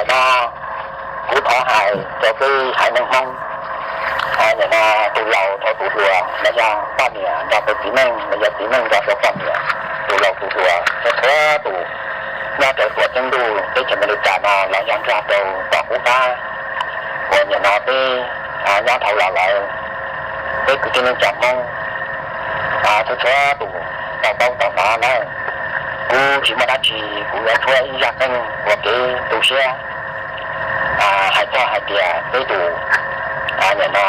No kuv thov hais rau peb haiv neeg Hmoob, nim no tus laus rau tus hluas, los yog poj niam nrog rau txiv neej, los yog txiv neej nrog rau poj niam, tus laus tus hluas, txhua txhua tus nyob rau tuam ceeb ntuj teb chaws Amelikas no los yog nrog rau toj qub qab uas nim no peb nyob dhau los lawm, peb kwv tij neej tsa Hmoob txhua txhua tus tau paub tau hnov na. Kuv tsis muaj dab tsi, kuv yuav tshuab ib zaj qeej ua kev tu siab hais txog hais tias peb tus nim no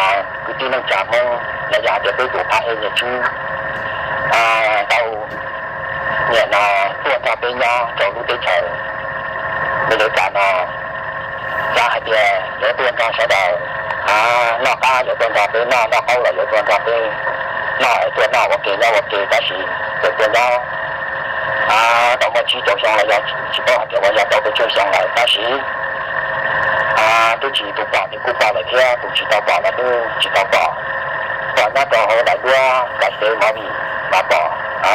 kwv tij neej tsa Hmoob los yog hais tias peb tus phab ej niam tswb tau nim no tuaj nrog peb nyob rau lub teb chaws Amelikas no, xav hais tias yuav tuaj nrog sawv daws noj qab, yuav tuaj nrog peb noj, noj qaub los yuav tuaj nrog peb noj, tuaj noj ua ke nyob ua ke, tab sis txawm tuaj nyob tau muaj tsib caug xyoo los yog tsis paub hais tias uas yog tau pes tsawg xyoo lawm, tab sis twb tsis, tus pom ces kuj pom lawm thiab, tus tsis tau pom los twb tsis tau pom. Pom nyob rau hauv daim duab kav xev movie mas pom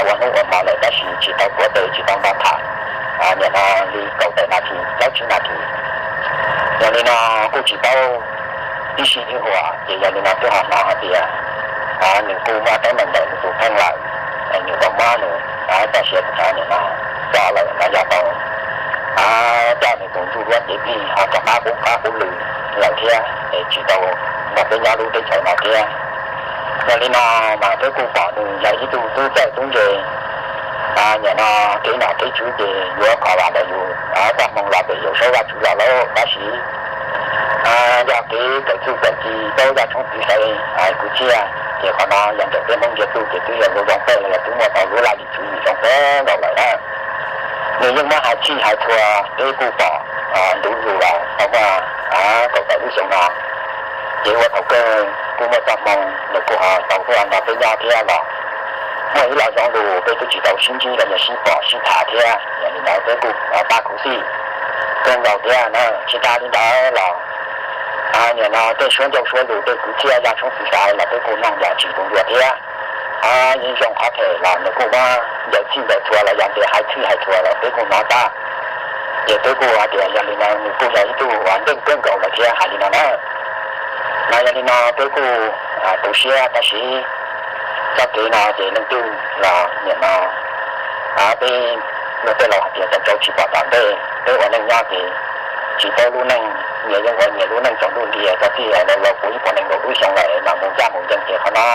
ua hnub ua hmo lawm, tab sis tsis tau tuav tes, tsis tau nrog tham nim no li kaum tawm nas this, plaub tsib nas this. Yog li no kuj tsis paub ib sij ib huam, ces yog li no twb ho hnov hais tias nws kuj muaj teeb meem ntawm nws tus kheej lawm, nws tau muab nws txoj sia nim no tso lawm los yog tau coj nws tus ntsuj duab cev plig ho rov qab qub qab qub lw lawm thiab, es tsis tau nrog peb nyob lub teb chaws no thiab. Yog li no mas peb kuj pom nws yog ib tug tub txawj tub ntse, nim no kev nom kev tswv ces yuav kho vam los yus txoj hmoo los pem yus saub Vajtswv los lauj, tab sis yog kev kawm txuj kawm ci paub yaj tshoob txiv xaiv kwv txhiaj, ces qhov no yog ntawm peb Hmoob ntiag txuj ces twb yog zoo zoo peb los yog twb muaj tau lub laj lim tswv yim zoo peb nkaus lawm na. Nws yeej muab hais txhij hais txhua, peb kuj pom ntu zus los tau muaj kaum tawm lub xyoo no. Ces ua thaum kawg kuj muaj txoj hmoo nws kuj ho tau tuaj nrog peb nyob thiab los muaj ib lo zoo lus peb twb tsis tau sib ntsib los yog sib pom sib tham thiab, yog li ntawd peb kuj pab khuv xim kawg nkaus thiab na. Tsis tas li ntawd los nim no tej suab ncauj suab lus tej kwv txhiaj yaj tshoob txiv xaiv los peb kuj mloog yam tsis tu ncua thiab. Yeej zoo qhov phem los nws kuj muab ncaws txhij ncaws txhua los yog tias hais txhij hais txhua los peb kuj hnov tag. Ces peb kuj hais tias yog li no nws kuj yog ib tug uas nkeej kawg nkaus lawm thiab hais li no na. Mas yog li no peb kuj tu siab tab sis txoj kev no ces leej twg los nim no peb luag tej laus hais tias tau rau tsis pom tom ntej, peb ua neej nyob ces tsis paub lub neej, nyias yeej ua nyias lub neej tsaus ntuj nti, txog txij los laus kuv ib puas nees nkaum lub xyoo lawm mas mus ncaj mus ncees ces qhov no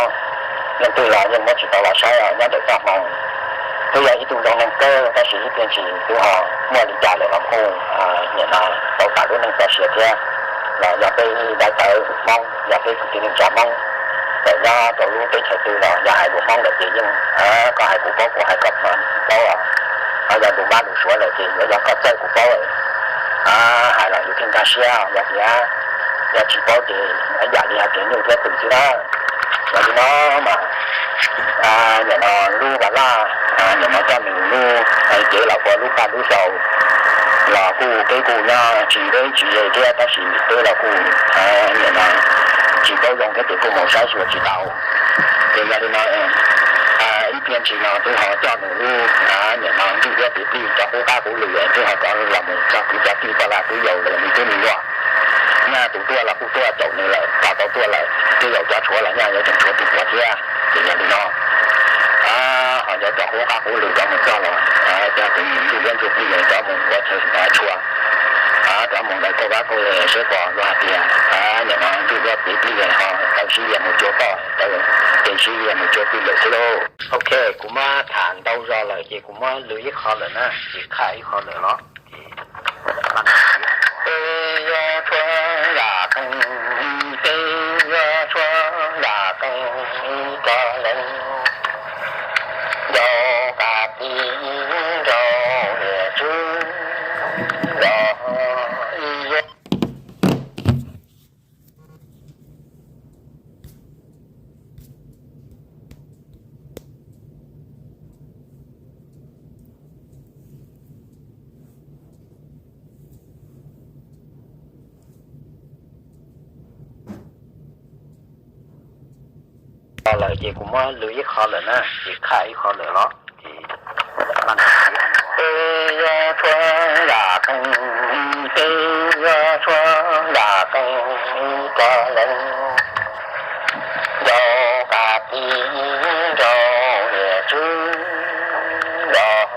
leej twg los yeej muab tsis tau los saib nyob ntawm txoj hmoo. Twb yog ib tug zoo neeg kawg tab sis ib pliag ntsis twb ho muaj li cas lawm los kuj nim no tau tas lub neej txoj sia thiab. Los yog peb daim tawv Hmoob, yog peb kwv tij neej tsa Hmoob, txawm nyob rau lub teb chaws twg los yog hais lus Hmoob lawm ces yeej koj hais kuv paub kuv hais koj paub, yog lus Vajtswv suav lawm ces yuav yog koj txawj kuv paub. Hais los yus thiaj nkag siab, yog tias yog tsis paub ces yam li hais tias nyuj thiab twm xwb na. Yog li no mas nim no lub Vaj Laj nim no coj nws lub cev los ua lub paj lub xyaum los kuj peb kuj nyob tsis deb tsis ze thiab tab sis peb los kuj nim no tsis paub zoo thiab ces kuj mus saib xyuas tsis tau. Ces yog li no ib pliag ntsis no twb ho coj nws lub nim no ntsuj duab cev plig cov qub qab qub lw twb ho rov los mus txog kwv cov tij poj lag kwv yaus los nws twb nws nyuam. Nyaj tus tuaj los kuj tuaj caum nws lawm, tos tau tuaj lawm, twb yaum cov tshuav los nyaj yuav tseem tshuav tus tuaj thiab. Ces yog li no ho cov cov qub qab qub lw rov mus txog los cov tus ntsuj duab ntsuj plig cov mus ua chaw tshua rov mus ntawm kauj vab kauj zes seb pom luag hais tias nim no ntsuj duab cev plig ho tau sib lia mus cuag poj, tau ces sib lia mus cuag plig lawm xwb lauj. Ok, kuv muab tham ntau zog lawm ces kuv muab lwm ib qho lawm na, ces qhaj ib qho lawm los ces peb yuav tshuab yam qeej, peb yuav tshuab yam qeej ib tog leej, nrau qab pib nrau niam tswb los ib yam. Lawm ces kuv muab lwm ib qho lawm na, ces qhaj ib qho lawm los ces peb yuav tshuab yam qeej, peb Koj leej nraug qab plig nraug niam tswb los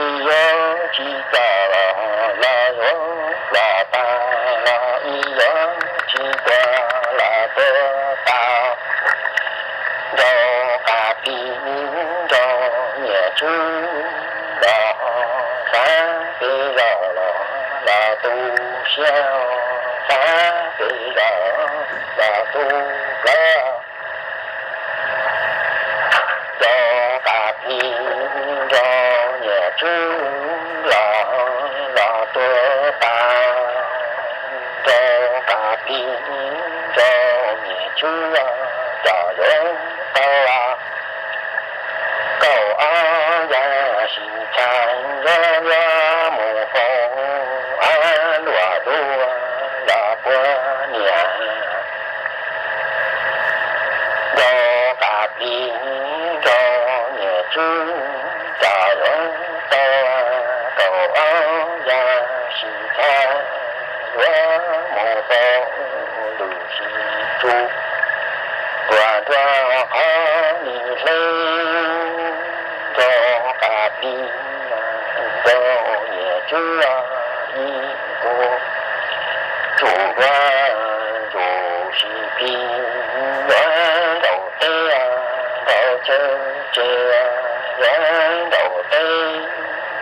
ib yuav tsis txog los yuav los tas los ib yuav tsis tuag los tuag tas. Nraug qab plig nraug niam tswb los xav pes zaum los los tu siab, xav pes zaum los tu plawv. Nraug qab plig nraug niam tswb los los tuag tas. Nraug qab plig nraug niam tswb los cov yuav tau kaum ob yam sim txhais yuav yuav mus faus luam dua los puag niam. Nraug qab plig nraug niam tswb cov yuav tau kaum ob yam sim txhais yuav mus faus lwm sim tsu tuag nruab qhov li hleb. Nraug qab plig nraug niam tswb ib tug tsum dua ntsuj si plig yuav nraum teb nraum chaw tsev, yuav nraum teb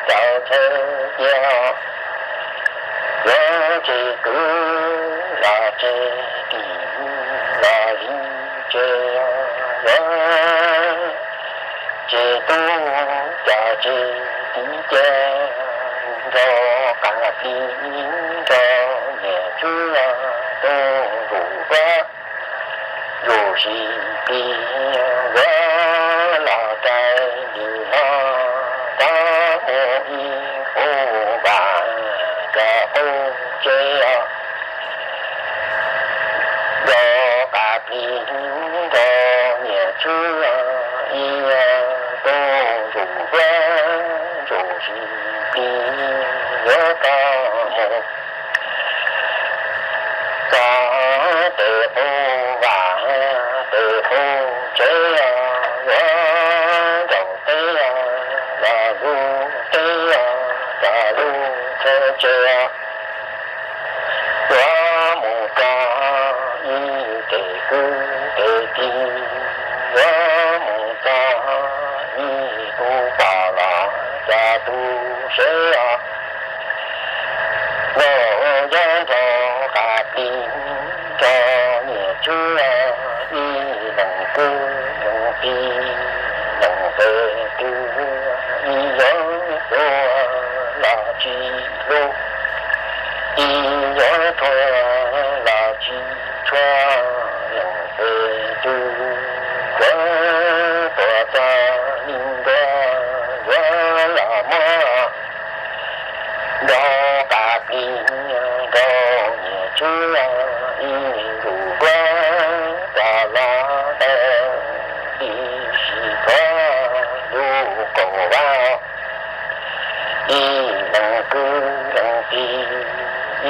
nraum chaw cia, yuav tsev kwv los tsev tij los yim tsev, yuav tsev tub cov tsev tij cia. Nraug qab plig nraug niam tswb tus ntsuj dua ntsuj si plig yuav los rais li no, rov mus ib qub vam rau qub tsev os. Nraug qab plig nraug niam tswb ib tug ntsuj dua ntsuj si plig yuav rov mus txog tes qub vam tes qub tsev, yuav nraum teb los lub teb, txog lub tsev, yuav mus txog ib tes kwv tes tij, yuav mus txog ib tug poj los cov tub sev os. Nraug yog nraug qab plig nraug niam tswb, ib leeg kwv leeg tij leej pem twg, ib yuav tuag los tsis hlub, ib yuav tshuav los tsis tshuav, leej pem twg yuav tuag txog li ntua yuav los muab nraug qab plig nraug niam tswb ib ntsuj dua txog los ntawm ib sim kov lub kaum vab. Ib leeg kwv leeg tij,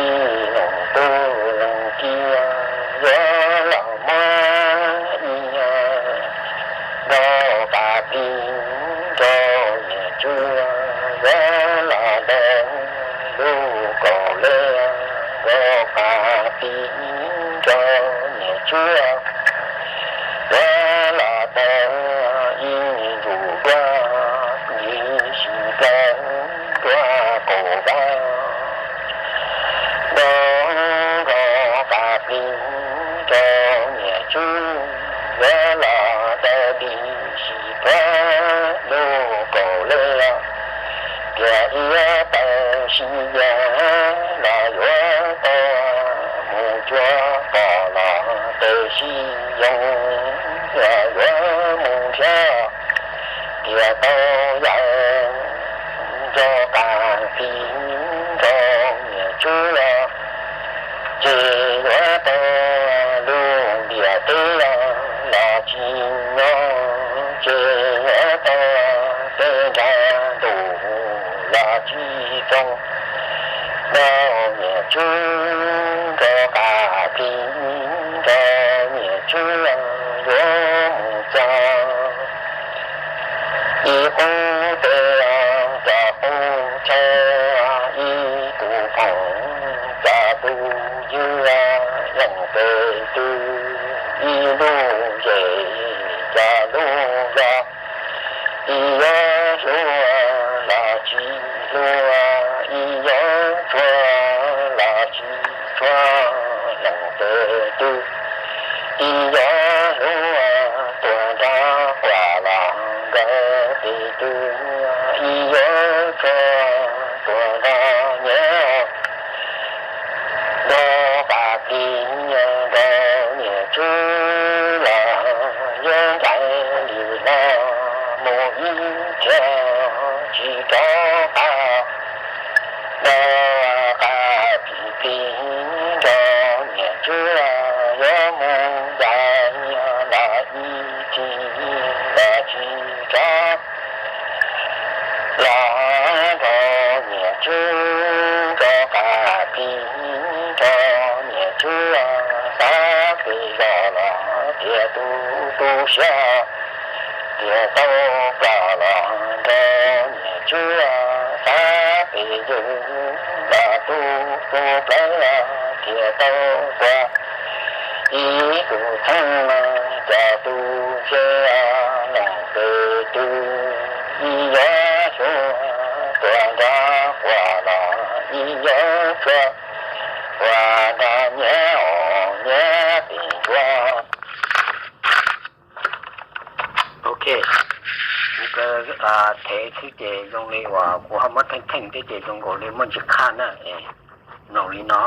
ib leeg tub leeg kiv, yuav los muab ib nraug qab plig nraug niam tswb, yuav los ntawm lub kaum lej nraug qab plig nraug niam tswb, yuav los tau ib ntsuj dua ib sim plaws dua kaum vab. Nraug nraug qab plig nraug niam tswb, yuav los tau ib sim plaws lub kaum lej, tias ib yuav tau sib yag los yuav tau mus cuag poj los tes sib yoo, tias yuav mus nrhiav tias tau yawm nraug qab plig nraug niam tswb los, ces yuav tau lub ntiaj teb los tsis nyob, ces yuav tau tej nra ntuj los tsis txoos, nraug niam tswb nraug qab plig tes twg, ib lub zes cas lub zos, ib yuav hlub los tsis hlub, ib yuav tshua los tsis tshua, leej tes twg, ib yuav hlub tuaj nrog quas los nkawd tes twg, ib yuav tshua tuaj nrog nyiam, nrog qab plig nrog niam tswv los, yuav ncaim li los mus ib txhia tsis rov qab. Nrog qab plig plig nrog niam tswv los, yuav mus ncaim los ib txhia los tsis rov los nrog niam tswv, nrog qab plig nrog niam tswv los, xav pes zog los tias tu tu siab, tias tau pom los nrog niam tswv los, xav pes yawg los tu tu plawv los tias tau tuag. Ib tug txheeb cov tus ntsej leej tes twg, ib yuav hlub tuaj nrog quas los, ib yuav tshua tuaj nrog nyiam, nyiam pes ntsuab. Ok, kuv kawg thev xwb ces zoo li uas kuv ho muab theej theej thiab ces zoo nkaus li muaj ntsis qhaj na. Mloog li no.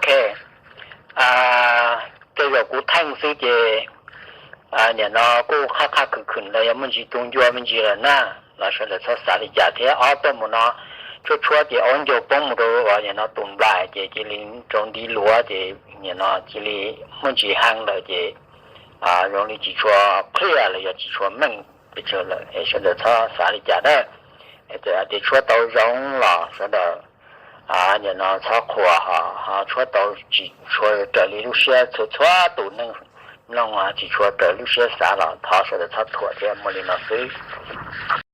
Tej zaum kuv theej xwb ces nim no kuj qhaj qhaj khwm khwm ntawd yog muaj ntsis tu ncua me ntsis lawm na, los sawv daws txhob xav li cas thiab. Ob tuaj mus no tshuab tshuab ces ob ncau poob mus rau nim no tus nplaim ces cia li rau ntiv luav ces nim no cia li muaj ntsis heev lawm ces zoo li tsis tshua clear los yog tsis tshua meej pes tsawg lawm es sawv daws txhob xav li cas dab. Txawm hais tias tshuab tau zoo los sawv daws nim no txhob qhuas, ho tshuab tau tsis tshua raws li lub siab, txhua txhua tus neeg mloog tsis tshua raws lub siab xav los thov sawv daws txhob thuam thiab, muaj li no xwb.